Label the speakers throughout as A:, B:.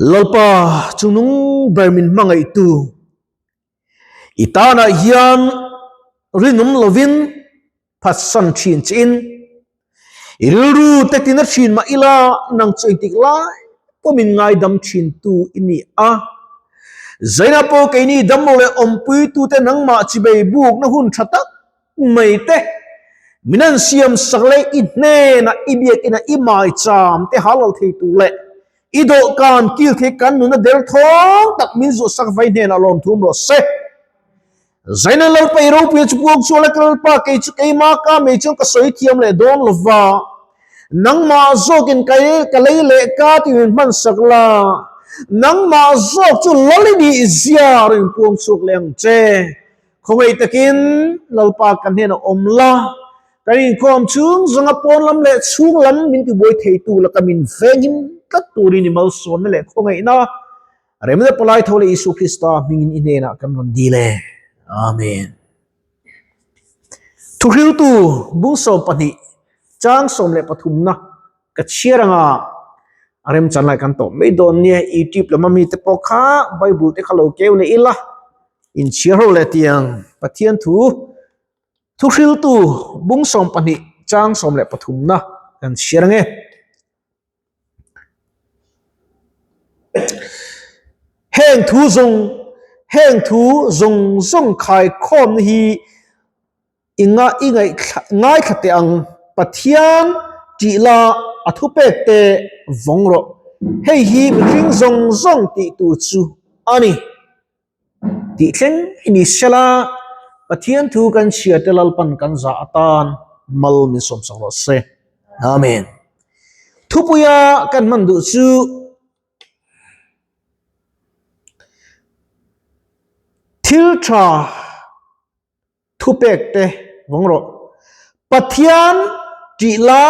A: Lalpa chungnung ber min hmangaihtu i tanah hian rinawm lovin phatsan thin chiin i rilru te tina thin mah ila nang chu engtik lai pawh min ngaidam thin tu i ni a. Zaina pawh keini damlo leh awmpuitute nangmah chibei bukna hun tha tak mai te min an siam sak leh i hnenah i biakinah i maicham te halal thei tur leh i dawhkan kil thei kan nuna derthawng tak min zuahsak vai hnenah lawmthum rawh se. Zaina Lalpa i ropui chu puak chuan a ka Lalpa kei chu keimah ka mei chuan ka sawi thiam leh dawn lo va, nangmah zawkin ka ka lei leh ka ti min hman sak la, nangmah zawk chu lal i nih zia rawn inpuang chhuak leh ang che. Khawngaih takin Lalpa ka hnenah awm la, kan inkhawm chhung zawnga pawn lam leh chhung lam min tibuai theitu laka min venghim tlat turin i malsawmna leh khawngaihna Remna palai tho leh Isu Krista hmingin i hnenah kan rawn dil e. Amen. Thuhriltu bung 12 chang 13 na ka chhiar anga a remchan lai kan tawh mai dawn nia YouTube lama mite pawh kha Bible te kha lo keu leh ila in chhiar ho leh tiang Pathian thu thuhriltu bung 12 chang 13 na kan chhiar ange. Heng thu zawng heng thu zawng zawng khaikhawmna hi i nga i ngaihthla ngaithla teh ang Pathian tih la a thupek te vawng rawh hei hi mihring zawng zawng tih tur chu a ni tih thleng hi ni sela Pathian thu kan chhiar te Lalpan kan zah atan mal min sawmsak rawh se. Amen. Thupuia kan hman duh chu thil tha thupek te vawng rawh. Pathian tih la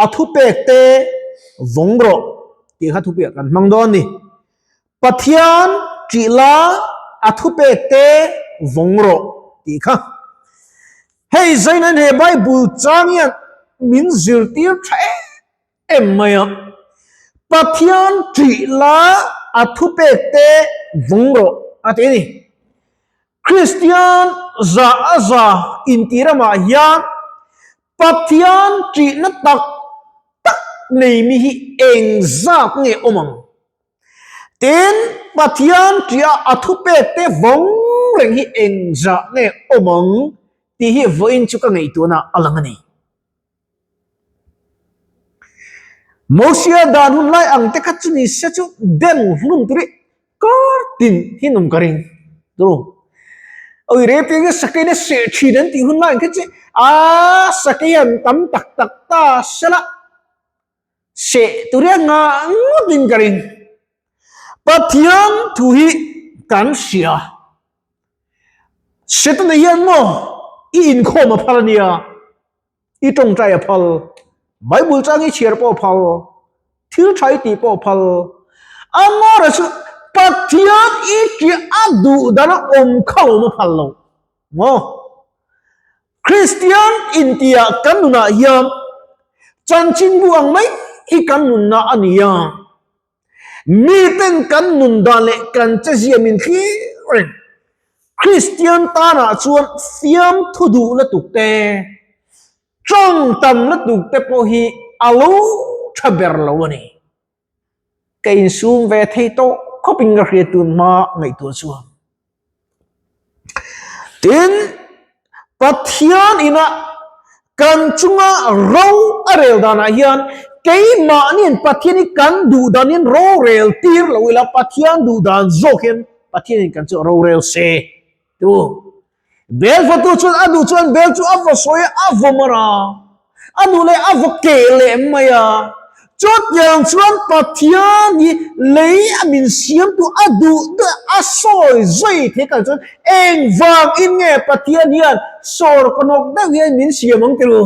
A: a thupek te vawng rawh tih kha thupuiah kan hmang dawn ni. Pathian tih la a thupek te vawng rawh tih kha. Hei zainain he Bible chang hian min zirtir tha em em mai a. Pathian tih la a thupek te vawng rawh a ti a ni. Kristian za a za intih ramah hian Pathian ṭihna tak tak nei mi hi eng zat nge awm ang? Tin, Pathian ṭiha a thupek te vawng reng hi eng zah nge awm ang tih hi vawiin chu ka ngaihtuahna a lang a ni. Mosia dan hun lai ang te kha chu ni se chu den hlum tur hi kar tin hi an awm ka ring. Turu. Oi re piang hi sakei na seh thin an tih hun lai ang kha chu a sakei an tam tak tak ta sela seh tur hi a ngah ngawt in ka ring. Pathian thu hi kan hria. Setana hian maw i inkhawm a phal ania. I tawngtai a phal, Bible chang i chhiar pawh a phal, thil tha i tih pawh a phal. Amara chu Pathian i ṭiah a duh dan a awm kha awm a phal lo maw? Kristian intiah kan nunah hian chanchinbu ang mai hi kan nunna a ni a. Miten kan nun dan leh kan chezia min thlir reng. Kristian tanah chuan fiamthu duh lutuk te, tawng tam lutuk te pawh hi a lo tha ber lo a ni. Ka insum ve thei tawh khawpin ka hria tun hma ngaihtuah chuan. Tin, Pathian ina kan chunga ro a rel danah hian keimahniin Pathian hi kan duh danin ro rel tir lo ila Pathian duh dan zawk hian Pathianin kan chu ro rel se tu. Bel fatu chuan a duh chuan bel chu a vaw sawi a, a vaw mar a, a duh leh a vaw keh leh mai a. Chutiang chuan Pathian hi lei a min siamtu a duh duh a sawi zui thei kan chuan engvangin nge Pathian hian sawr ka nawk deuh hian min siam ang ti lo.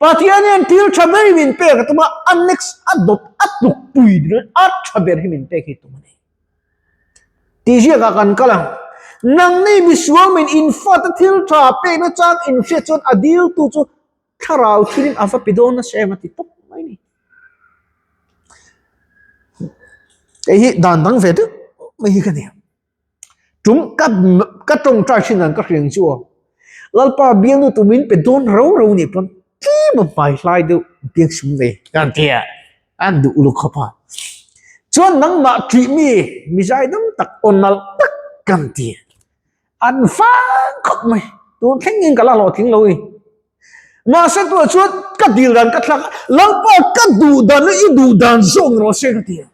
A: Pathian hian thil tha ber hi min pek a tum a, a next a dawt a tlukpui a tha ber hi min pek hi tum a ni. Tih ziakah kan kal ang. Nangni misual min infate thil tha pekna chang inhriat chuan a diltu chu thlarau thilin a va pe dawn nasa em a ti tawp mai ni. Kei hi dan dang ve deuh mai hi ka ni. Tum ka ka tawngtai thin dan ka hriang chu aw. Lalpa bialnu tu min pe dawn rau rau nih pawn tlem a hmai hlai deuh biak sum nei kan ti a, an duh uluk khawp a. Chuan nangmah ṭih mi mizai dam tak aw nalh tak kan ti a. An vang khawp mai, tun thleng in ka la hlawhtling lo ni. Mahse tunah chuan ka dil dan ka thlak a, Lalpa ka duh dan leh i duh dan zawk ni rawh se ka ti a.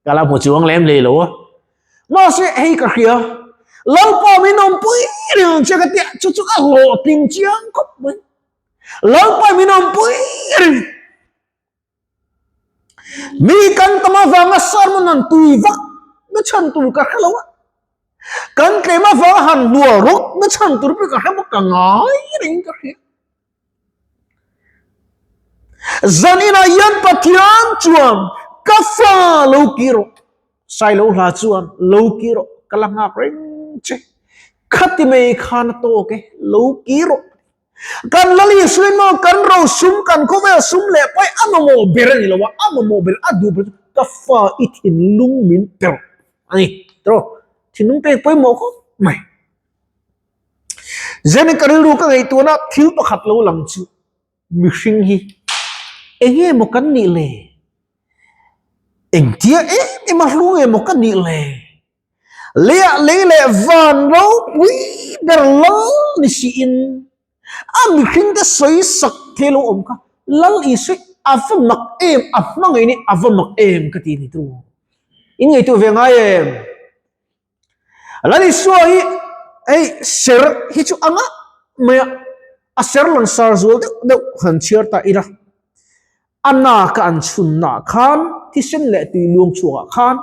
A: Ka la hmu chuang lem lei lo a. Mahse hei ka hria, Lalpa min awmpui reng ang che ka ti a, chu chu ka hlawhtling chiang khawp mai. Lalpa min awmpui reng. Mi kan tam avanga sermon han tui vak na chhan tur ka hre lo a, kan tlem avanga han hnual rawk na chhan tur pawh ka hre bawk ka ngai reng ka hria. Zaninah hian Pathian chuan ka fa lo kir rawh, Sailo hla chuan lo kir rawh ka la nghak reng che, khati mai khan a tawk e, lo kir rawh. Kan Lal Isuin maw kan ro sum, kan khawvel sum leh pai a mamawh ber a ni lo a, a mamawh ber, a duh ber chu ka fa i thinlung min pe rawh a ni. Tiraw? Thinlung pek pawimawh khawp mai. Zeni ka rilru ka ngaihtuahna thil pakhat lo lang chu mihring hi eng nge maw kan nih le? Engtia em em a hlu nge maw ka nih le? Leiah lei leh van ropui ber lal ni siin a mihringte sawi sak thei lo awm kha Lal Isui a va mak em, a hmangaih ni a va mak em ka ti ni tu. In ngaihtuah ve ngai em? Lal Isua hi hei ser hi chu a ngah mai a, a ser langsar zual deuh deuh han chhiar ta ila. A naka an chhunnaah khan thisen leh tui luang chhuakah khan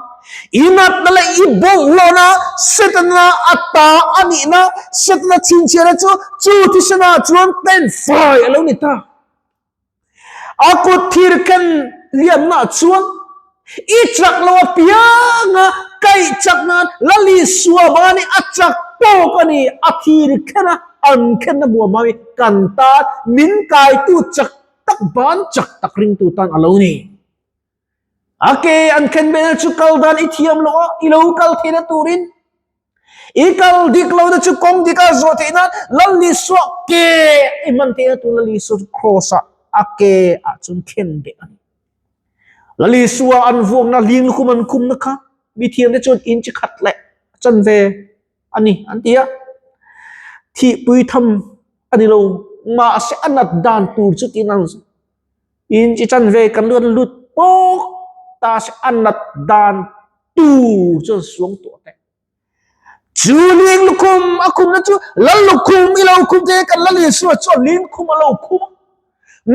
A: i natna leh i bawlhhlawhna Setana a ta a nihna Setana chhinchhiahna chu chu thisenah chuan pen fai a lo ni ta. A kut thir ken liamnaah chuan i chak lo apianga kaih chak nan Lal Isua bani a chak tawk a ni, a thir khen a, an khenna hmuam hmangin kan tan min kaitu chak tak ban chak tak ringtu tan a lo ni. A ke an khen bel chu kal dan i thiam lo a, i lo kal theihna turin i kal dik lohna chu kawng dik a zawh theih nan Lal Isua ke i hman theihna tur Lal Isua chu cross ah a ke ah chuan khen beh a ni. Lal Isua an vuakna ling lukhum an khumna kha mi thiamte chuan in chi khat leh a chan ve a ni an ti a. Thihpui tham a ni lo, mahse a nat dan tur chu tiin an in chi chan ve kan rawn lut pawk ta se a nat dan tur chu an suang tawh teh. Chu ling lukhum a khumna chu lal lukhum i lo khum te kan Lal Isua chuan ling khum a lo khum a.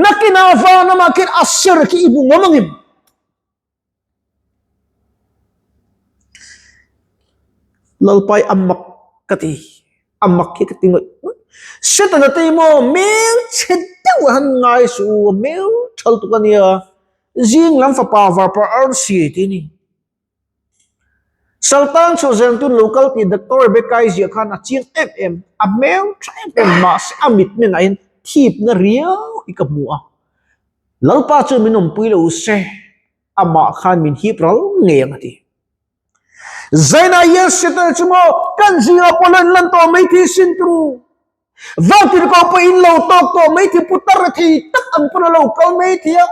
A: Nakinah van amah khian a ser khi i hmu ngawm angem? Lalpai a mak ka ti, a mak hi ka ti ngawih ngawih. Setana te hi maw hmel chhe deuh a han ngai suh u, a hmel thal tuk a nia, zing lam fapa varpar arsi tih a ni. Saltan chhuah zel tun lo kal tih Doctor Rebecca-i ziah khan a chiang em em, a hmel tha em em mahse a mitmengah hian thipna riau hi ka hmu a. Lalpa chuan min awmpui lo se, amah khan min hip ral ngei ang a ti. Zainah hian Setana chu maw kan zingah pawh lo inlan tawh mai thei sin turu. Vangtirhkoh pawh in lo tawk tawh mai thei, putar thei tak ang pawn a lo kal mai thei a,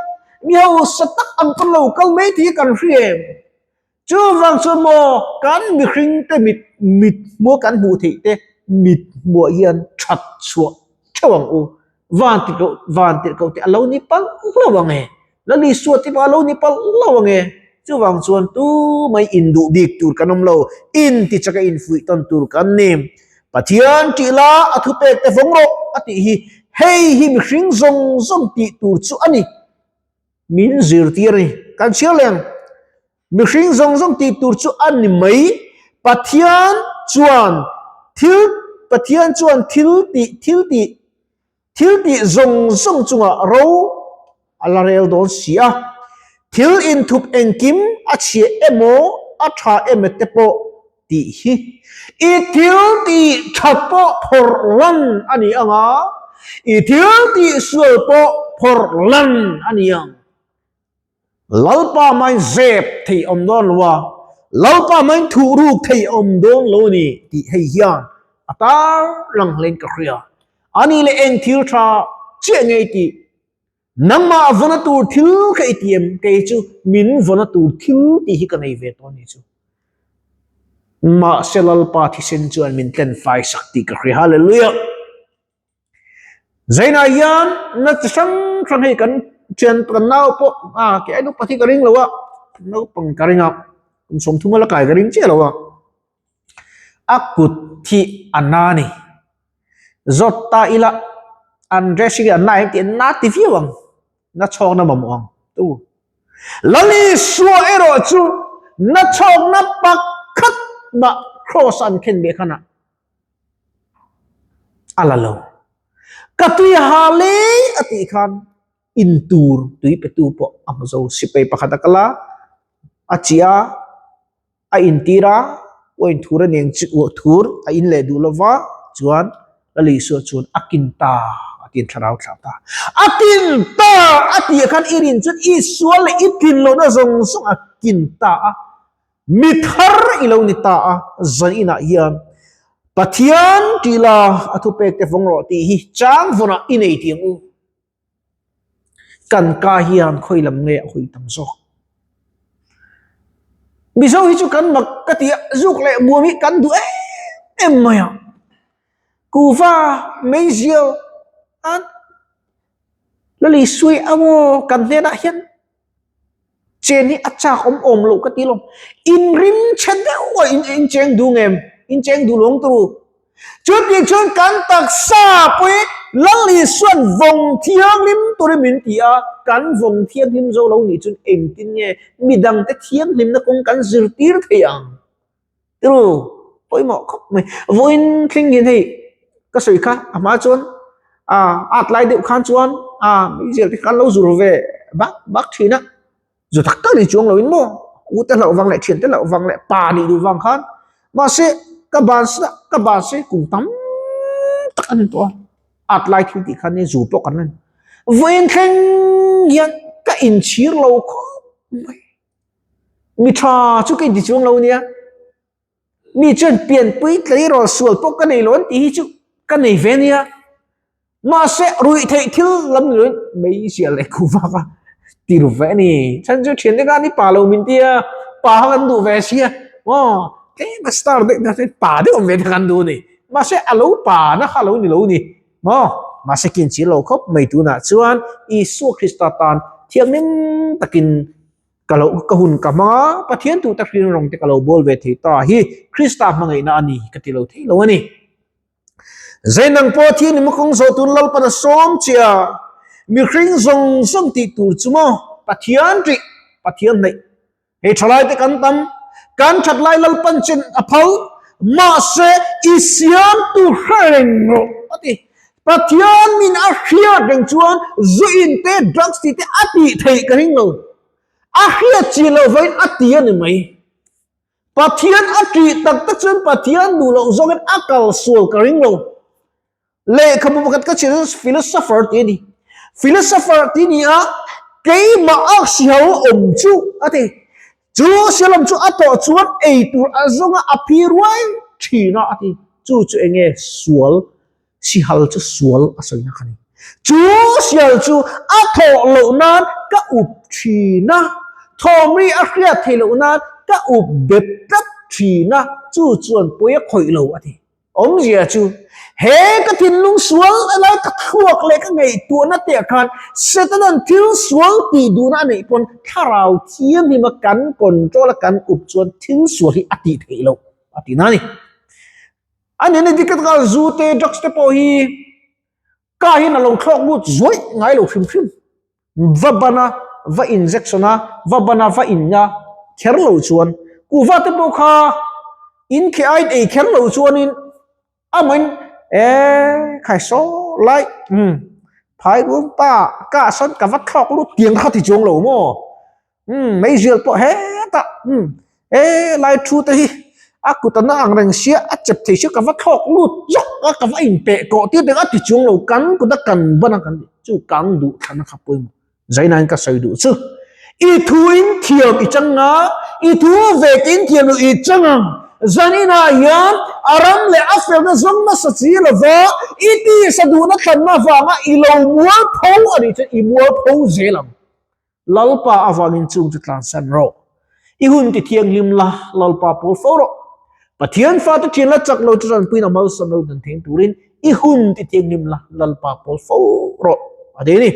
A: mi hausa tak ang pawn a lo kal mai thei kan hria em? Chuvang chuan maw kan mihringte mit mit hmuh kan hmuh theih te mit hmuah hian that chhuah theuh ang u. Van tirh loh van tirh koh te a lo ni palh lo ang e. Lal Isua te pawh a lo ni palh lo ang e. Chuvang chuan tumai induh bik tur kan awm lo, intichaka infuih tawn tur kan ni. Pathian tih la a thupek te vawng rawh a tih hi hei hi mihring zawng zawng tih tur chu a ni. Min zirtir a ni. Kan chhiar leh ang. Mihring zawng zawng tih tur chu a ni mai. Pathian chuan thil Pathian chuan thil tih thil tih thil tih zawng zawng chungah ro a la rel dawn si a. Thil inthup engkim a chhia emaw a tha emaw te pawh tih hi i thil tih that pawh phawrh lan a ni ang a, i thil tih sual pawh phawrh lan a ni ang. Lalpa hmain zep theih awm dawn lo a. Lalpa hmain thuh ruk thei a awm dawn lo a ni tih hei hian a tar lang hlein ka hria. Ani leh eng thil tha chiah ngei tih nangmah a vawna tur thil kha i ti em? Kei chu min vawna tur thil tih hi ka nei ve tawh a ni chu. Mahse Lalpa thisen chuan min tlen fai sak tih ka hria. Hallelujah! Zainah hian na chi hrang hrang hei kan thian kan nau pawh a ke ai nupa hi ka ring lo a naupang ka ring a kum 30 a la kai ka ring chiah lo a a kut hi a na a ni zawt ta ila an dressing hi an na em tih na ti viau ang na chhawkna mamawh ang tu Lalisua erawh chu na chhawkna pakhat mah cross an khen beh khan a A la lo. Ka tui ha lei a tih khan in tur tui petu pawh a hmu zo. Sipai pakhat a kal a, a chi a, a intir a, uain thur a nen chu thur a in leh duh lova chuan Lal Isua chuan a kin ta a tin thlarau thlah ta. A kin ta a tih khan i rin chuan Isua leh i tlin lohna zawng zawng a kin ta a. Mi thar i lo ni ta a, zan inah hian Pathian tih la a thupek te vawng rawh tih hi chang vawnah i nei tih ang u. Kan ka hian khawi lam nge a hawi tam zawk. Mizo hi chu kan mak ka ti a, zuk leh muam hi kan duh em em mai a. Kuva, meizial, an Lali sui emaw kan hnenah hian Chen hi a chak awm awm loh ka ti lo. In rim chhe deuh a in in cheng duh ngem? In cheng duh lawng turu. Chutih chuan kan taksa pawh hi Lal Isuan vawng thianghlim turin min ti a, kan vawng thianghlim zo lo nih chuan engtin nge midangte thianghlimna kawng kan zirtir thei ang? Turu, pawimawh khawp mai. Vawiin thleng hian hei ka sawi kha a hma chuan a at lai deuh khan chuan a meizial te khan lo zur ve bak bak thin a, zu tak tak ni chuang loin maw u te hlauh vang leh thian te hlauh vang leh pa nih duh vang khan mahse ka ban se ka ban se kum tam tak a ni tawh a, at lai thil tih khan zu pawh kan la ni. Vawiin thleng hian ka inchhir lo khawp mai. Mi tha chu ka inti chuang lo nia. Mi chuan pianpui tleirawl sual pawh ka nei lo an tih hi chu ka nei ve nia. Mahse ruih theih thil lam ni loin meizial leh khuh vak a ti ru ve a ni. Chhan chu thiante khan i pa lo min tia pa kha kan duh ve sia aw tlem a star deuh na pa deuh awm ve te kan duh a ni. Mahse a lo pa na kha lo ni lo ni. Maw? Mahse kinchir lo khawp mai tunah chuan Isua Krista tan thianghlim takin ka lo ka hun ka hmang a, Pathian tu tak hrin rawng te ka lo bawl ve thei ta hi Krista hmangaihna a ni ka ti lo thei lo a ni. Zeinang pawh thian in kawng zawh tun Lalpan a sawm che a, mihring zawng zawng tih tur chu maw Pathian rih, Pathian hnaih Hei thalai te kan tam, kan that lai Lalpan chen a phal, mahse i siamtu hre reng rawh a ti. Pathian min a hriat reng chuan zu in te drugs tih te a tih theih ka ring lo. A hriat chi loh vain a ti a ni mai. Pathian a tih tak tak chuan Pathian duh loh zawngin a kal sual ka ring lo. Lehkhabu pakhat ka chhiar chu philosopher tih a ni. Philosopher tih ni a, keimah a sial awm chu a ti. Chu sial awm chu a tawh chuan ei tur a zawnga a phi ruai thin a a ti. Chu chu eng nge sual, sihal chu sual a sawina kha ni. Chu sial chu a thawh loh nan ka up thin a, thawmri a hriat theih loh nan ka up bet tlat thin a, chu chuan pawi a khawih lo a ti. Awmzia chu, he ka thinlung sual lai ka thluak leh ka ngaihtuahna te ah khan Setanan thil sual tih duhna a neih pawn thlarau thianghlim a kan control a kan up chuan thil sual hi a tih theih loh a tihna a ni. A nihna dik tak a zu te drugs te pawh hi ka hian a lo thlawk lut zuaih ngai lo hrim hrim. Va ban a, va injection a, va ban a, va in a kher lo chuan kuhva te pawh kha in kheh aiin ei kher lo chuanin amahin eh khai saw lai umm phai rum pa ka sawn ka va thlawk lut tiang kha ti chuang lo maw. Umm meizial pawh hetah umm he lai thu te hi a kut a na ang reng sia a chep thei sia ka va thlawk lut zawk a ka va inpeh kawh tir deuh a ti chuang lo kan kut a kan ban a kan tih chu kang duh thlan a kha pawimawh zainain ka sawi duh chu. I thu in thiam i chang a, i thu vek in thiam loh i chang ang. Zaninah hian a ram leh a felna zawng nasa chi lova i tisa duhna thlanna avanga i lo mualpho a nih chuan i mualpho zel ang. Lalpa avangin chung chu tlansan rawh. I hun ti thianghlim la, Lalpa pawl fo rawh. Pathian fate thian la chak lo chu tanpuiin a malsawm lo dan theng turin i hun ti thianghlim la, Lalpa pawl fo rawh a ti a ni.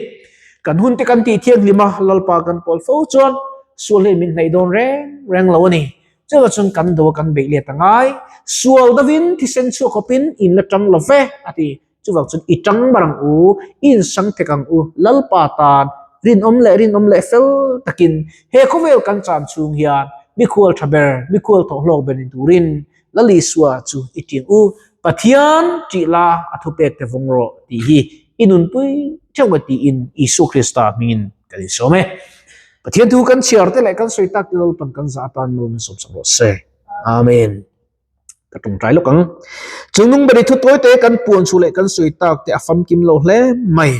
A: Kan hun te kan tih thianghlim a, Lalpa kan pawl fo chuan sual hian min hnaih dawn reng reng lo a ni. Chuvang chuan kan do a kan beih let a ngai. Sual dovin thisen chhuak khawpin in la tang lo ve a ti. Chuvang chuan i tang mar ang u, i insang thek ang u, Lalpa tan rinawm leh rinawm leh fel takin he khawvel kan chan chhung hian mikhual tha ber, mikhual thawhhlawk ber ni turin Lal Isua chu i ṭing u, Pathian ṭih la a thupek te vawng rawh tih hi i nunpui theuh nge tiin Isua Krista hmingin kan insawm e. Pathian thu kan chhiar te leh kan sawi tak te Lalpan kan zah atan mal min sawmsak rawh se. Amen. Ka tawngtai lawk ang. Chungnung beri thu tawi te kan puan chhuh leh kan sawi tak te a famkim lo hle mai.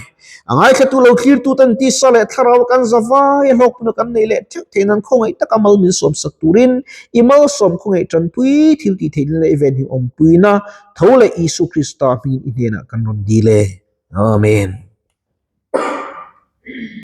A: A ngaithlatu lo thlirtu ten tisa leh thlarau kan za vai a hlawkpuna kan neih leh theuh theih nan khawngaih taka mal min sawm sak turin i malsawm khawngaih tanpui thil tih theihna leh i venhim awmpuina tho leh Isu Krista hmingin i hnenah kan rawn dil e. Amen.